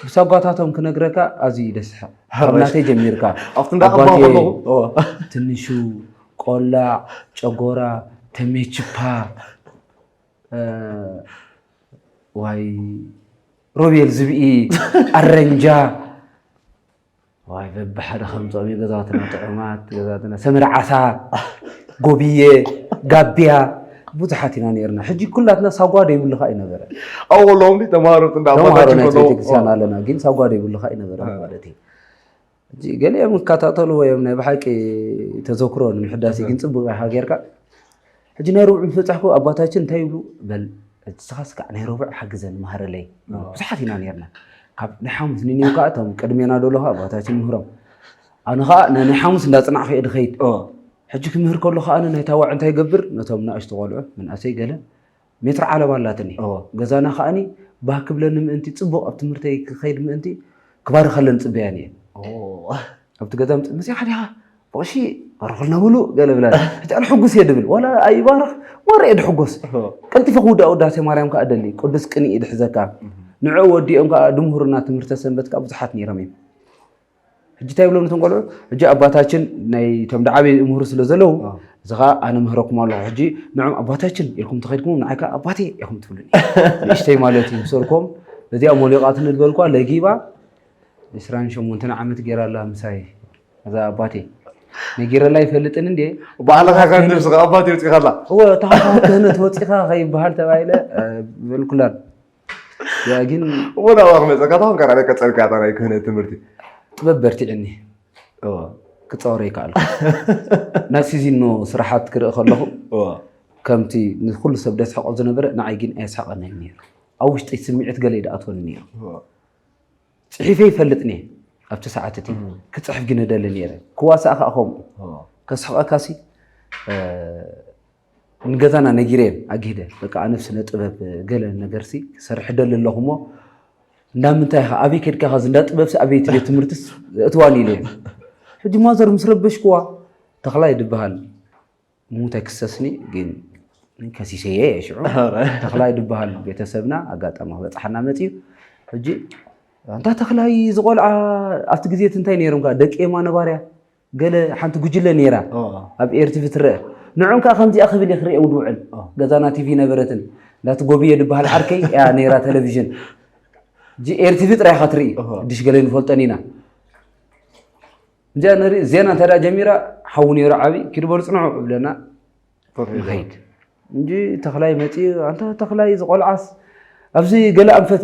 ብሳጓታቶም ክነግረካ ኣዝዩ ደስሐ። ካብ ሓራይ። ናተይ ጀሚርካ ኣብቲ እንዳቐባኹ ኣባቴ ከለኹ እዎ። ትንሹ፣ ቆላዕ፣ ጨጎራ፣ ተሜችፓ፣ እ፣ ዋይ፣ ሮቤል ዝብኢ፣ ኣረንጃ፣ ዋይ፣ በብሓደ ከምፅኦም እዩ። ገዛውትና ጥዑማት፣ ገዛውትና ሰምሪ ዓሳ፣ ጎብየ፣ ጋብያ፣ ብዙሓት ኢና ነርና። ሕጂ ኩላትና ሳጓ ደይብሉ ከዓ ይነበረ። ኣብኡ ኣለዎም ድዩ ተምሃሮ እንዳ ተምሃሮ ኣባታችን ናይ ከለዉ? ቤተክርስትያን ኣለና፣ ግን ሳጓ ደይብሉ ከዓ ይነበረ ማለት እዩ። ሕጂ ገሊኦም ይከታተልዎ እዮም፣ ናይ ብሓቂ ተዘክሮ ንምሕዳስ እዩ፣ ግን ፅቡቅ ኢኻ ጌርካ። ሕጂ ናይ ርብዑ ምስ በጻሕኩ ኣባታችን እንታይ ይብሉ? በል እስኻስ ከዓ ናይ ረቡዕ ሓግዘን መሃረለይ። ብዙሓት ኢና ነርና። ካብ ናይ ሓሙስ ንኒው ከዓ እቶም ቅድሜና ደሎ ከዓ ኣባታችን ምህሮም፣ ኣነ ከዓ ናይ ሓሙስ እንዳፅናዕኩ እየ ድኸይድ። ሕጂ ክምህር ከሎ ከዓ ኣነ ናይ ታዋዕ እንታይ ይገብር? ነቶም ንኣሽቱ ቆልዑ፣ ምንኣሰይ ገለ ሜትሮ ዓለባ ኣላትኒ። ገዛና ከዓኒ ባህ ክብለኒ ምእንቲ፣ ፅቡቕ ኣብ ትምህርተይ ክኸይድ ምእንቲ ክባርኸለን ፅበያን እየ። ኣብቲ ገዛ ምፅ መፅኻ ዲኻ? ብቕሺ ባርኹልና ብሉ ገለ ብላ። ሕጂ ኣነ ሕጉስ እየ ድብል፣ ዋላ ኣይባርኽ ወረ እየ ድሕጎስ። ቀልጢፈ ክውዳእ ውዳሴ ማርያም ከዓ ደሊ፣ ቅዱስ ቅንኢ ድሕዘካ። ንዕኡ ወዲኦም ከዓ ድምሁርና ትምህርተ ሰንበት ከዓ ብዙሓት ነይሮም እዮም። ሕጂ እንታይ ይብሎም ነቶም ቆልዑ? ሕጂ ኣባታችን ናይ እቶም ደዓበይ ምሁር ስለ ዘለዉ፣ እዚ ኸዓ ኣነ ምህረኩም ኣለኹ። ሕጂ ንዕም ኣባታችን ኢልኩም ተኸድኩም ንዓይ ከዓ ኣባቴ ኢኹም ትብሉኒ። ንእሽተይ ማለት እዩ። ምሰርኮም እዚኣ ሞሊቓትኒ ዝበልኳ ለጊባ ዕስራን ሸሞንተን ዓመት ገይራ ኣላ ምሳይ። እዛ ኣባቴ ነጊረላ ይፈልጥን እንዴ? ባዕልኻ ካብ ነብስኻ ኣባቴ ወፂኻላ። እወ፣ እታ ካብ ክህነት ወፂኻ ከይበሃል ተባሂለ፣ እ፣ በልኩላን። ያ ግን እሞ ናብኣ ክመፀካ ታኹን ከራ ቀፀልካ እታ ናይ ክህነት ትምህርቲ። ጥበብ በርቲዕኒ። ክፃወረ ይከኣልኩ። ናይ ሲዚኖ ስራሓት ክርኢ ከለኹ ከምቲ ንኩሉ ሰብ ደስሕቆ ዝነበረ ንዓይ ግን ኣየስሕቐኒ ነይሩ። ኣብ ውሽጠይ ስምዒት ገለ እዩ ድኣትወኒ ነይሩ። ፅሒፈ ይፈልጥ ነየ ኣብቲ ሰዓት እቲ። ክፅሕፍ ግን እደሊ ነይረ። ክዋሳእ ከዓ ከምኡ። ከስሕቐካ ሲ፣ እ፣ ንገዛና ነጊረየን ኣግሂደ። በቃ ኣነ ስነ ጥበብ ገለ ነገር ሲ ክሰርሕ እደሊ ኣለኹ እሞ፣ እንዳ ምንታይ ኢኻ፣ ኣበይ ከድካ ኢኻ፣ እንዳ ጥበብ ሲ ኣበይ እቲ ቤት ትምህርትስ እትዋኒ ኢለዮም። ሕጂ ማዘር ምስ ረበሽክዋ፣ ተኽላይ ድበሃል፣ ምውት ኣይክሰስኒ ግን ከሲሰየ እየ ሽዑ። ተኽላይ ድበሃል ቤተሰብና ኣጋጣሚ ክበፅሓና መፅዩ። ሕጂ ኣንታ ተኽላይ ዝቆልዓ ኣብቲ ግዜ እቲ እንታይ ነይሮም ከዓ ደቂ የማነ ባርያ ገለ ሓንቲ ጉጅለ ነይራ ኣብ ኤርቲቪ ትረአ። ንዕም ከዓ ከምዚኣ ክብል እየ ክርእዮም ድውዕል። ገዛና ቲቪ ነበረትን እንዳቲ ጎብየ ድበሃል ዓርከይ እያ ነይራ ቴሌቪዥን። ሕጂ ኤርቲቪ ጥራይ ኢኻ ትርኢ። ድሽ ገለ ንፈልጠን ኢና። እዚኣ ንርኢ ዜና እንተ ደኣ ጀሚራ ሓዊ ነይሩ ዓቢ ኪድ በሉ ጽንዑ እብለና ንኸይድ እንጂ ተኽላይ መጺኡ ኣንታ ተኽላይ ዝቆልዓስ ኣብዚ ገለ ኣንፈት